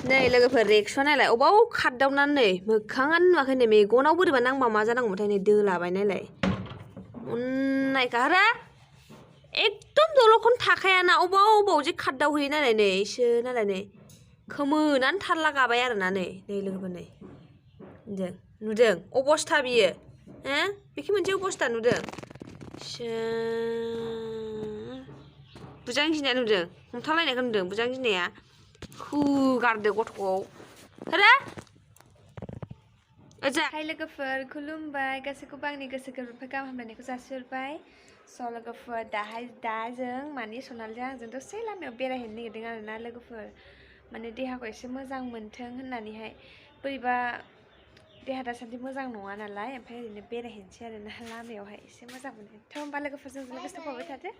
नै लोगोफोर रिएक्सन नायलाय अबाव खारदावनानै मोखाङानो नुवाखै नै मेगनाव बोरैबा नांबा मा जानांगौथाय नै दोलाबाय नायलाय नायखारा एकदम दल'खौनो थाखायाना अबाव जे खारदावहैयो नायलाय नै इसो नायलाय नै खोमोनानो थारला गाबाय आरोना नै लोगोफोर नै नुदों अबस्था बियो हो बेखि मोनसे अबस्था नुदों बुजां गिनाया नुदों हमथालायनायखौ नुदों बुजां गिनाया होगारदो गथ'खौ हेरे ओजा हाय लोगोफोर खुलुमबाय गासैखौबो आंनि गोसो गोरबोनिफ्राय गाहाम हामलायनायखौ जासिहरबाय स' लोगोफोर दा जों माने सनालिजों आंजों दसे लामायाव बेरायहैनो नागिरदों आरोना लोगोफोर माने देहाखौ एसे मोजां मोनथों होननानैहाय बोरैबा देहा दासान्दि मोजां नङा नालाय ओमफ्राय ओरैनो बेरायहैनोसै आरोना लामायावहाय एसे मोजां मोनो थ' होमबा लोगोफोरजों लोगोसे थाफाबाय थादो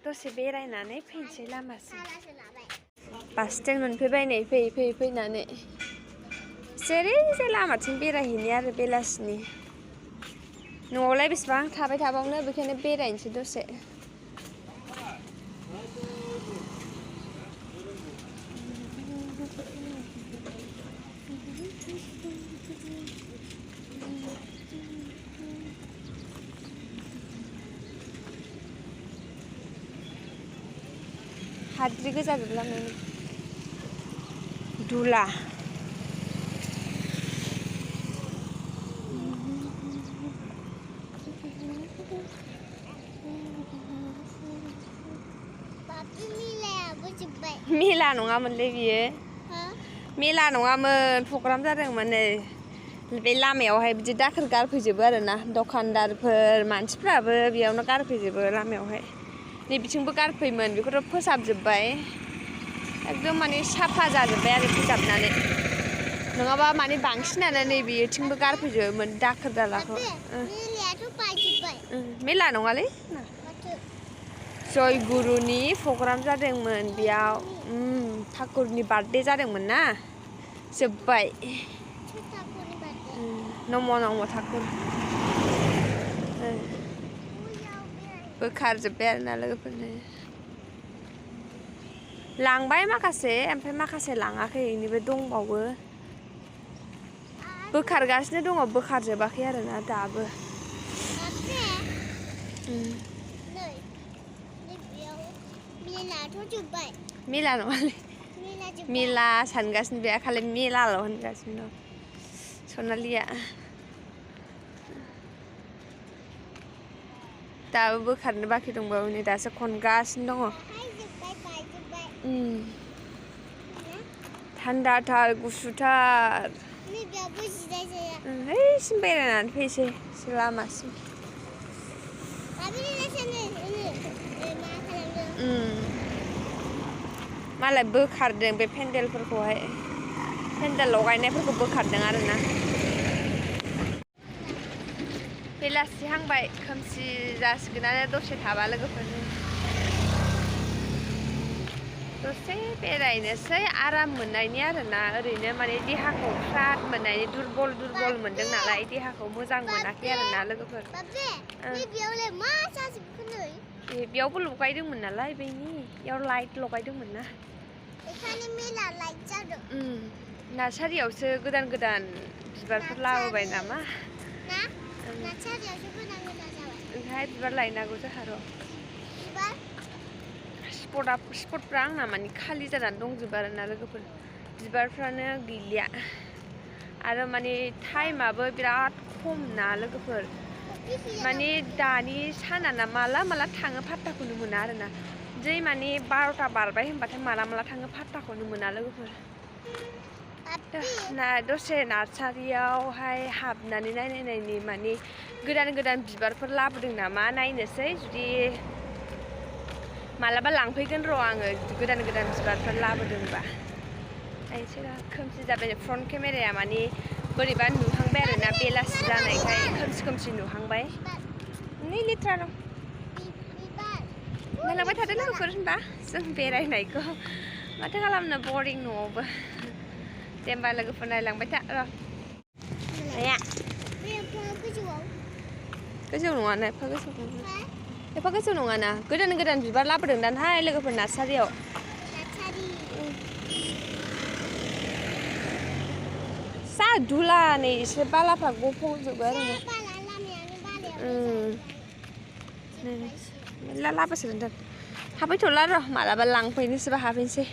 दसे बेरायनानै फैनोसै लामासिम बास स्टेन्ड मोनफैबाय नै फैयै फैनानै जेरैजाय लामाथिं बेरायहैनाय आरो बेलासिनि न'आवलाय बेसेबां थाबाय थाबावनो बेखायनो बेरायनोसै दसे हाद्रि गोजा जोबलांनानै दुला मेला नङामोनलै बियो मेला नङामोन प्रग्राम जादोंमोन नै बे लामायावहाय बिदि दाखोर गारफैजोबो आरोना दखानदारफोर मानसिफ्राबो बेयावनो गारफैजोबो लामायावहाय नै बिथिंबो गारफैयोमोन बेखौथ' फोसाबजोब्बाय एकदम माने साफा जाजोब्बाय आरो फोसाबनानै नङाबा माने बांसिनानो नै बेथिंबो गारफैजोबोमोन दाखोर दालाखौ मेला नङालै जयगुरुनि प्रग्राम जादोंमोन बेयाव ठाकुरनि बार्थडे जादोंमोन ना जोब्बाय नम ठाकुर बोखारजोब्बाय आरोना लोगोफोरनो लांबाय माखासे ओमफ्राय माखासे लाङाखै इनिबो दंबावो बोखारगासिनो दङ बोखारजोबाखै आरोना दाबो मेला नङालै मेला सानगासिनो बे खालि मेलाल' होनगासिनो दं सनालिया दाबो बोखारनो बाखि दंबावो नै दासो खनगासिनो दङ थान्दाथार गुसुथार हैसिम बेरायनानै फैसै लामासिम मालाय बोखारदों बे पेन्देलफोरखौहाय पेन्देल लगायनायफोरखौ बोखारदों आरोना बेलासि हांबाय खोमसि जासिगोनानो दसे थाबा लोगोफोरजों दसे बेरायनोसै आराम मोननायनि आरोना ओरैनो माने देहाखौ फ्राद मोननायनि दुरबल मोनदों नालाय देहाखौ मोजां मोनाखै आरोना लोगोफोर बेयावबो लगायदोंमोन नालाय बेयाव लाइट लगायदोंमोन ना नार्सारियावसो गोदान बिबारफोर लाबोबाय नामा ओंखाय बिबार लायनांगौ जोंहा र' स्पटफ्रा आंना माने खालि जानानै दंजोबो आरोना लोगोफोर बिबारफ्रानो गैलिया आरो माने टाइमाबो बिराद खम ना लोगोफोर माने दानि साना माला थाङो फात्ताखौनो मोना आरोना जै माने 12टा बारबाय होनबाथाय माला थाङो फात्ताखौनो मोना लोगोफोर दसे नार्सारियावहाय हाबनानै नायनायनि माने गोदान बिबारफोर लाबोदों नामा नायनोसै जुदि मालाबा लांफैगोन र' आङो गोदान बिबारफोर लाबोदोंबा नायनोसै खोमसि जाबाय फ्रन्ट केमेराया माने बोरैबा नुहांबाय आरोना बेलासि जानायखाय खोमसि नुहांबाय नै लेथ्रा दं नायलांबाय थादो लोगोफोर होनबा जों बेरायनायखौ माथो खालामनो बरिं न'आवबो दे होमबा लोगोफोर नायलांबाय था र' नाया गोजौ नङाना एफा गोजौ नङाना गोदान बिबार लाबोदों दानहाय लोगोफोर नार्सारियाव धुला नै एसे बालाफ्रा गफंजोबो आरो मेरला लाबोसिगोन हाबफैथ'ला र' मालाबा लांफैनोसैबा हाबफैनोसै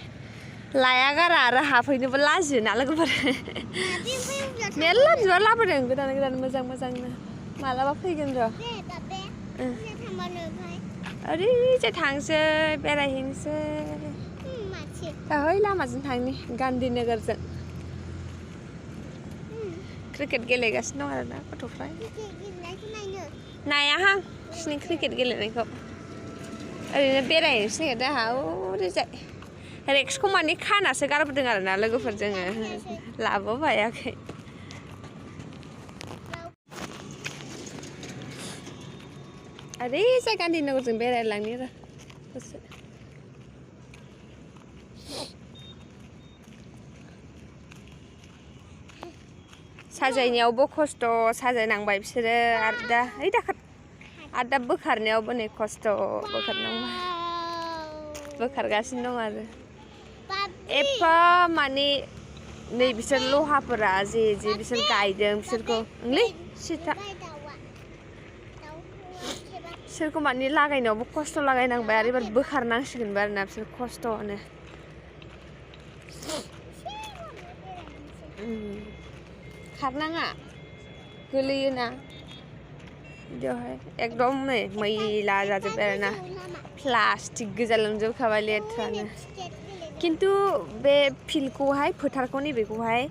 लाया गारा आरो हाबफैनोबो लाजियो ना लोगोफोर मेरला बिबार लाबोदों गोदान गोदान मोजां मोजांनो मालाबा फैगोन र' ओरैजाय थांसै बेरायहैनोसै दाहै लामाजों थांनि गान्धीनगरजों क्रिकेट गेलेगासिनो दं आरोना गथ'फ्रा नायाहां बिसिनि क्रिकेट गेलेनायखौ ओरैनो बेरायनोसै नागिरदों आंहा ओरैजाय रेक्सखौ माने खानासो गारबोदों आरोना लोगोफोर जोङो लाबोबायाखै ओरैजाय गान्धीनगरजों बेरायलांनि र' दसे साजायनायावबो खस्थ' साजायनांबाय बिसोरो आरो दा ओइ दाखार आरो दा बोखारनायावबो नै खस्थ' बोखारनांबाय बोखारगासिनो दं आरो एफा माने नै बिसोर लहाफोरा जे बिसोर गायदों बिसोरखौ ओंलै सिथा बिसोरखौ माने लागायनायावबो खस्थ' लागायनांबाय आरो एबार बोखारनांसिगोनबो आरोना बिसोर खस्थ'नो खारनाङा गोलैयोना बिदियावहाय एकदम नै मैला जाजोब्बाय आरोना प्लास्टिक गोजा लोमजोबखाबाय लेथ्रानो खिन्थु बे फिल्डखौहाय फोथारखौ नैबेखौहाय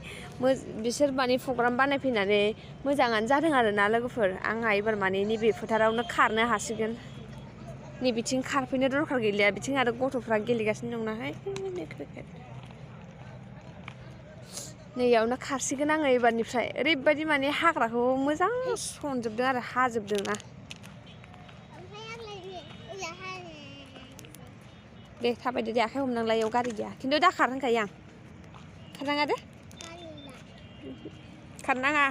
बिसोर माने प्रग्राम बानायफैनानै मोजाङानो जादों आरोना लोगोफोर आंहा एबार माने नैबे फोथारावनो खारनो हासिगोन नैबेथिं खारफैनो दरखार गैलिया बिथिं आरो गथ'फ्रा गेलेगासिनो दंनाहाय क्रिकेट नैयावनो खारसिगोन आङो एबारनिफ्राय ओरैबायदि माने हाग्राखौ मोजां सनजोबदों आरो हाजोबदों ना दे थाबायदो दे आखाइ हमनांला इयाव गारि गैया खिन्थु दा खार होनखायो आं खारनाङा दे खारनाङा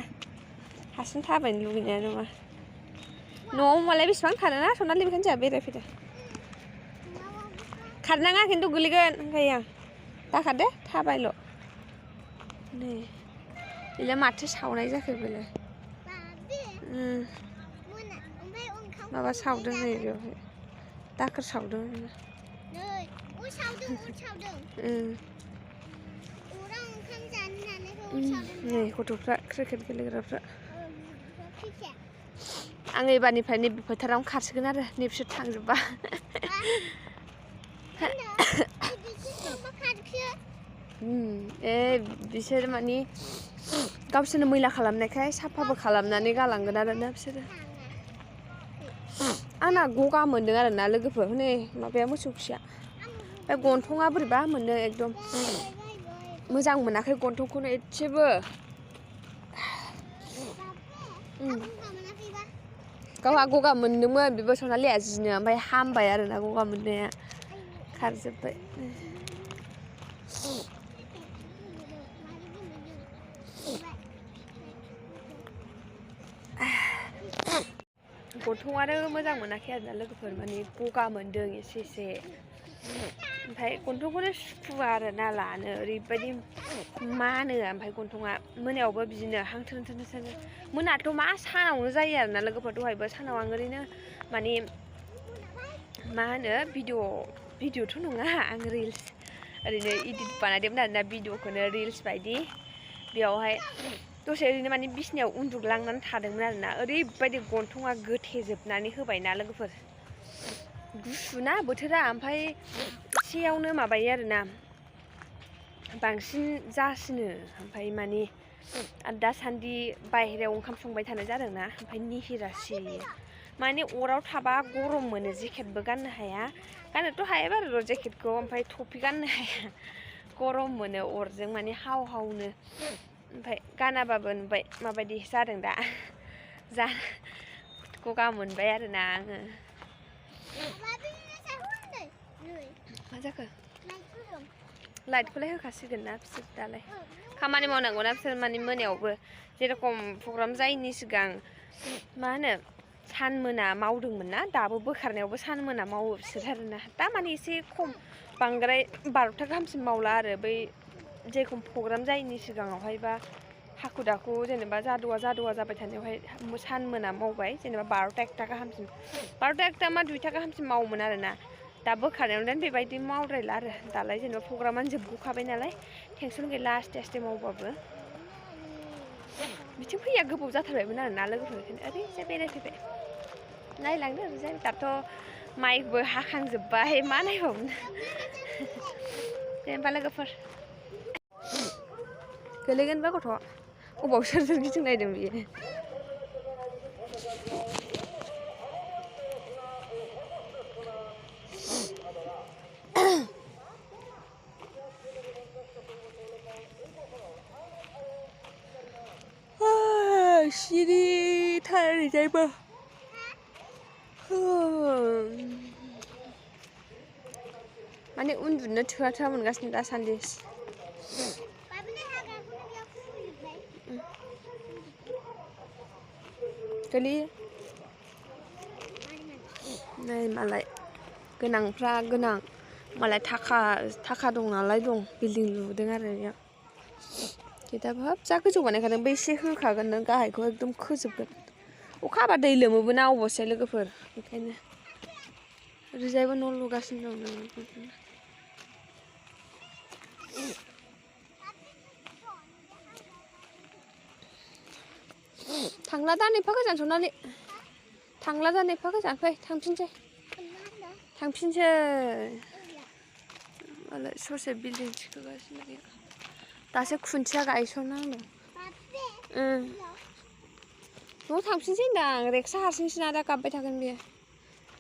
हारसिं थाबायनो लुगैनाया नङा न'आव मालाय बेसेबां खारोना सनालि बेखायनो जोंहा बेरायफैदो खारनाङा खिन्थु गोलैगोन होनखायो आं दाखार दे थाबायल' नै बेलाय माथो सावनाय जाखो बेलाय माबा सावदों नै बेवहाय दाखोर सावदों नै गथ'फ्रा क्रिकेट गेलेग्राफ्रा आं एबारनिफ्राय नैबे फोथारावनो खारसिगोन आरो नै बिसोर थांजोबबा बिसोर माने गावसोरनो मैला खालामनायखाय साफाबो खालामनानै गालांगोन आरोना बिसोरो आंना गगा मोनदों आरोना लोगोफोर नै माबाया मोसौ खिया ओमफ्राय गन्थङा बोरैबा मोनदों एकदम मोजां मोनाखै गन्थंखौनो एसेबो गावहा गगा मोनदोंमोन बेबो सनालिया जिनो ओमफ्राय हामबाय आरोना गगा मोननाया खारजोब्बाय गन्थङानो मोजां मोनाखै आरोना लोगोफोर माने गगा मोनदों एसे ओमफ्राय गन्थंखौनो सुखुवा आरोना लानो ओरैबायदि मानो ओमफ्राय गन्थङा मोनायावबो बिदिनो हां थोनो मोनाथ' मा सानावनो जायो आरोना लोगोफोर दहायबो सानाव आं ओरैनो माने मा होनो भिडिअ'थ' नङा आं रिल्स ओरैनो इडिट बानायदोंमोन आरोना भिडिअ'खौनो रिल्स बायदि बेयावहाय दसे ओरैनो माने बिसिनायाव उन्दुग्लांनानै थादोंमोन आरोना ओरैबायदि गन्थङा गोथेजोबनानै होबायना लोगोफोर गुसुना बोथोरा ओमफ्राय एसेयावनो माबायो आरोना बांसिन जासिनो ओमफ्राय माने दासान्दि बाहेरायाव ओंखाम संबाय थानाय जादोंना ओमफ्राय निहिरा सियो माने अराव थाबा गरम मोनो जेकेटबो गाननो हाया गाननोथ' हाया बारु र' जेकेटखौ ओमफ्राय टफि गाननो हाया गरम मोनो अरजों माने हावनो ओमफ्राय गानाबाबो नुबाय माबायदि जादों दा गगा मोनबाय आरोना आङो मा जाखो लाइटखौलाय होखासिगोन ना बिसोर दालाय खामानि मावनांगौ ना बिसोर माने मोनायावबो जेरखम प्रग्राम जायैनि सिगां मा होनो सान मोना मावदोंमोन ना दाबो बोखारनायावबो सान मोना मावो बिसोर आरोना दा माने एसे खम बांद्राय 12था गाहामसिम मावला आरो बै जेरखम प्रग्राम जायैनि सिगाङावहायबा हाखु दाखु जेनेबा जादुआ जाबाय थानायावहाय सान मोना मावबाय जेनेबा 12टा 1टा गाहामसिम 12टा 1टा मा 2टा गाहामसिम मावोमोन आरोना दा बोखारनायाव देन बेबायदि मावद्रायला आरो दालाय जेनेबा प्रग्रामानो जोबग'खाबाय नालाय टेनसन गैला आस्ते आस्ते मावबाबो बिथिं फैया गोबाव जाथारबायमोन आरोना लोगोफोर बेखायनो ओरैजाय बेरायफैबाय नायलांदो ओरैजाय दाथ' माइबो हाखांजोब्बाय मा नायबावनो दे होमबा लोगोफोर गोलैगोनबा गथ' अबाव सोर गिदिंनायदों बियो सिरिथार ओरैजायबो माने उन्दुनो थोआ मोनगासिनो दासान्दि गोलैयो नै मालाय गोनांफ्रा गोनां मालाय थाखा दं नालाय दं बिल्डिं लुदों आरो बेयाव खिथाबो हाब जा गोजौ बानायखादों बे एसे होखागोन नों गाहायखौ एकदम खोजोबगोन अखा हाबा दै लोमोबो ना अबावसै लोगोफोर बेखायनो ओरैजायबो न' लुगासिनो दं थांला दा एफा गोजान सनानै थांला दा एफा गोजान फै थांफिनसै मालाय ससे बिल्डिं थिखोगासिनो दासो खुन्थिया गायसननांदों न'आव थांफिनसै होनदां रेक्सा हारसिंसोना दा गाबबाय थागोन बियो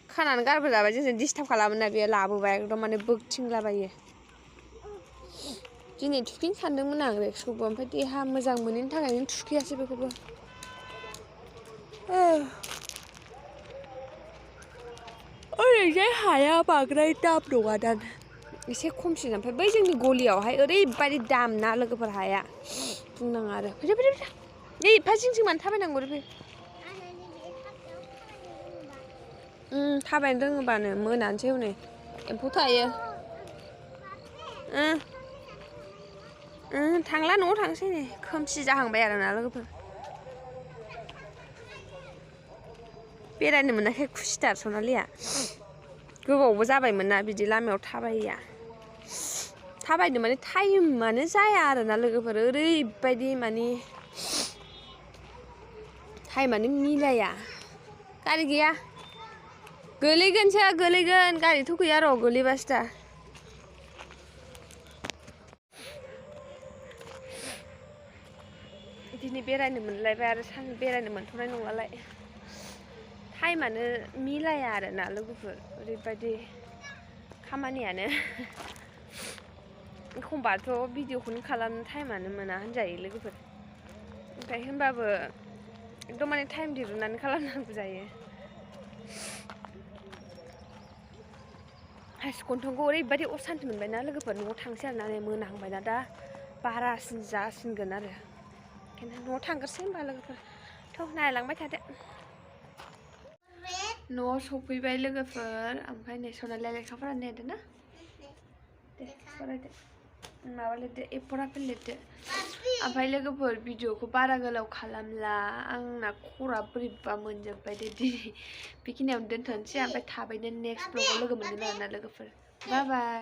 खानानै गारबोजाबाय जोंजों डिस्टार्ब खालामोना बियो लाबोबाय एकदम माने बोगथिंलाबायो दिनै थुखैनो सानदोंमोन आं रेक्सखौबो ओमफ्राय देहा मोजां मोनैनि थाखायनो थुखैयासै बेखौबो ओरैजाय हाया बांद्राय दाम नङा दां एसे खमसिन ओमफ्राय बै जोंनि गलियावहाय ओरैबायदि दाम ना लोगोफोर हाया बुंनाङा आरो फैदो नै एफा जिं मानो थाबायनांगौ फै थाबायनो रोङोबानो मोनानोसै हनै एम्फौ थायो थांला न'आव थांसै नै खोमसि जाहांबाय आरोना लोगोफोर बेरायनो मोनाखै खुसिथार सनालिया गोबावबो जाबायमोन ना बिदि लामायाव थाबायनो माने टाइमानो जाया आरोना लोगोफोर ओरैबायदि माने टाइमानो मिलाया गारि गैया गोलैगोन गारिथ' गैया र' गोलैबासो दा दिनै बेरायनो मोनलायबाय आरो बेरायनो मोनथ'नाय नंलालाय टाइमानो मिलाया आरोना लोगोफोर ओरैबायदि खामानियानो एखमबाथ' भिडिअखौनो खालामनो टाइमानो मोना होनजायो लोगोफोर ओमफ्राय होनबाबो एकदम माने टाइम दिरुननानै खालामनांगौ जायो हाइस्कुलखौ ओरैबायदि असान्ति मोनबायना लोगोफोर न'आव थांसै आरोना नै मोनाहांबायना दा बारासिन जासिनगोन आरो ओंखायनो न'आव थांग्रोसै होनबा लोगोफोर थ' नायलांबाय थादो न'आव सफैबाय लोगोफोर ओमफ्राय नै सनालिया लेखा फरायनो नागिरदों ना दे फरायदो माबा लिरदो ए4 लिरदो ओमफ्राय लोगोफोर भिडिअखौ बारा गोलाव खालामला आंना खर'a बोरैबा मोनजोब्बाय दे दिनै बेखिनियावनो दोनथ'नोसै ओमफ्राय थाबैनो नेक्स्ट ब्लगाव लोगो मोनगोन आरोना लोगोफोर बाय बाय